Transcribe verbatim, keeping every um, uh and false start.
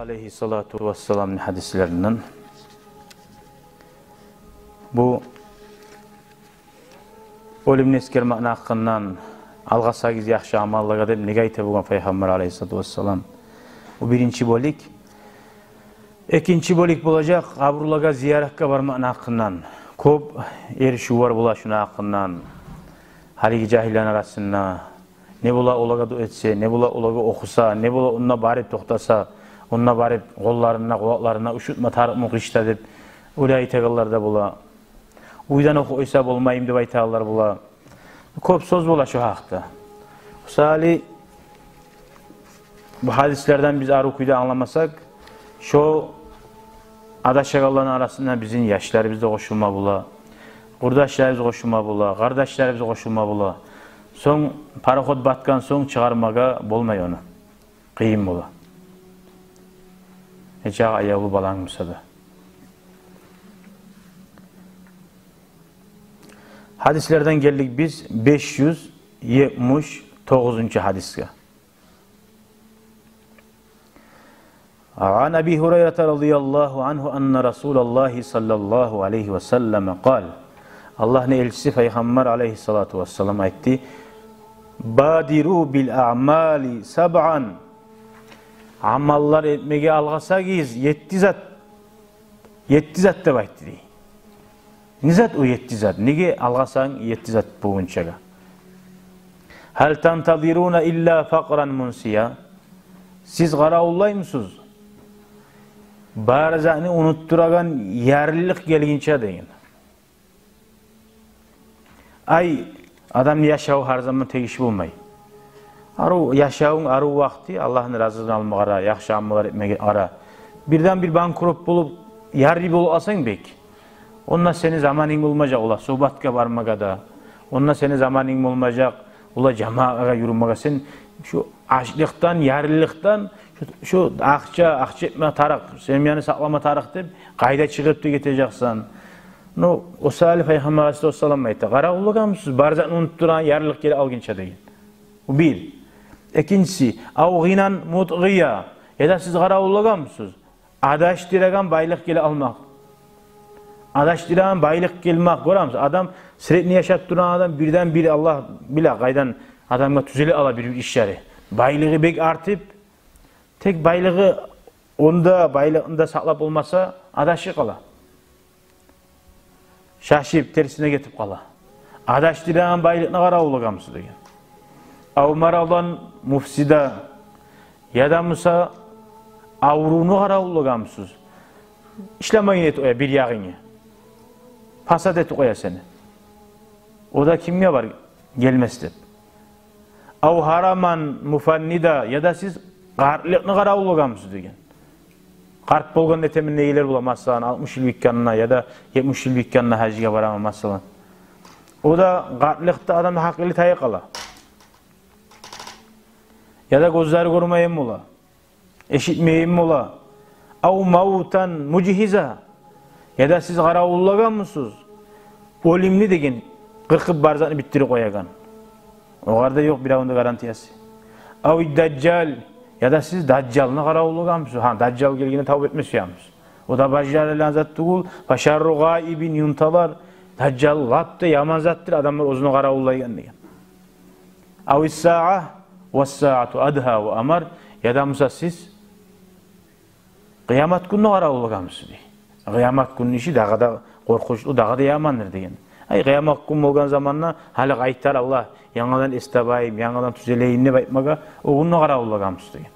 алейгьиссалату вассаламны гьадислеринден. Бу оьлюмню эсгермекни гьакъындан, алгъасагъыз яхшы амаллагъа деп неге айта болгъан Пайхаммар алейгьиссалату вассалам? Бу биринчи бёлюк. Экинчи бёлюк болажакъ къабурлагъа зияратгъа бармакъны гьакъындан. Кёп эришивлер бола шуну гьакъындан. Гьалиги жагьиллени арасында не бола олагъа дуа этсе, не бола олагъа охуса, не бола онда барып токътаса, онда барып къолларына, къулакъларына ушутма тарыкъмы къышда деп, олай айтагъанлар да бола. Уьйден охуп къойса болмаймы деп айтагъанлар бола. Кёп сёз бола шу гьакъда. Мисали, бу гьадислерден биз арив кюйде англамасакъ, шо адашагъанланы арасында бизин яшларыбыз да къошулма бола, къурдашларыбыз къошулма бола, къардашларыбыз къошулма бола. Сонг пароход батгъан сонг чыгъармагъа болмай ону. Къыйын бола. Нечакъы аявлу баланг буса да. Гьадислерден гелдик биз беш юз етмиш тогъузунчу гьадисге. عن أبي هريرة رضي الله عنه أن رسول الله صلى الله عليه وسلم قال. Аллагьны элчиси Пайхаммар алейгьиссалату вассалам айтды: بادروا بالأعمال سبعا. Амаллар этмеге алгъасагъыз етти зат, етти зат деп айтды дей. Не зат о етти зат? Неге алгъасанг етти зат болгъунчагъа? هل تنتظرون إلا فقرا منسيا. Сиз къаравуллаймысыз бары затны унутдурагъан ярлылыкъ гелгинче деген. Ай, адамны яшаву гьар заман тегиш болмай. Арив яшавунг, арив вакъти Аллагьны разилигин алмагъа къара, яхшы амаллар этмеге къара. Бирден-бир банкрот болуп, ярлы болуп къалсанг бек, онда сени заманынг болмажакъ ола согьбатгъа бармагъа да. Онда сени заманынг болмажакъ ола жамаатгъа юрюмеге. Сен шу ачлыкъдан, ярлылыкъдан, шу, шу акъча, акъча этме тарыкъ, семьяны сакълама тарыкъ деп къайда чыгъып да гетежексен. Ну, о саялы Пайхаммар алейгьиссалату вассалам айта: къаравуллагъанмысыз бары затны унутдурагъан ярлылыкъ гелип алгъынча деген. Бу бир. Экинчиси, أو غنى مطغيا. Яда сиз къаравуллагъанмысыз адашдырагъан байлыкъ гелип алмакъ? Адашдырагъан байлыкъ гелмек, гёремисиз? Адам средний яшап турагъан адам, бирден-бир Аллагь биле къайдан адамгъа тюзеле ала бир-бир ишлери. Байлыгъы бек артып, тек байлыгъы онда, байлыгъын да сакълап болмаса, адашып къала. Шашып, терсине гетип къала. Адашдырагъан байлыкъны къаравуллагъанмысыз деген. أو مرضا مفسدا. Яда буса аврувну къаравуллагъанмысыз? Ишлемейин этип къоя бир ягъынгны. Пасат этип къоя сени. О да кимге бар гелмес деп. أو هرما مفندا, яда сиз къартлыкъны къаравуллагъанмысыз деген. Къарт болгъанда этемен дегенлер бола, масала, алтмыш йыл битгенде яда етмиш йыл битгенде гьажгъа бараман, масала. О да къартлыкъда адамны гьакъылы тайып къала. Яда гёзлери гёрмейген бола, эшитмейген бола. أو موتا مجهزا, яда сиз къаравуллагъанмысыз оьлюмню деген, къыркъып бар затны битдирип къоягъан? Огъар да ёкъ биревню де гарантиясы. أو الدجال, яда сиз Дажжалны къаравуллагъанмысыз? Гьа, Дажжал гелгенде тавба этме сюемисиз? О да бажарылгъан зат тюгюл, فشر غائب ينتظر. Дажжал лап да яман затдыр, адамлар оьзюню къаравуллайгъан деген. أو الساعة والساعة أدهى وأمر, яда буса сиз къыямат гюнню къаравуллагъанмысыз дей. Къыямат гюнню иши дагъы да къоркъунчлу, дагъы да ямандыр деген. Ай, къыямат гюн болгъан заманда гьали къайтар Аллагь, янгыдан эс табайым, янгыдан тюзелейим деп айтмагъа, о гюнню къаравуллагъанмысыз деген.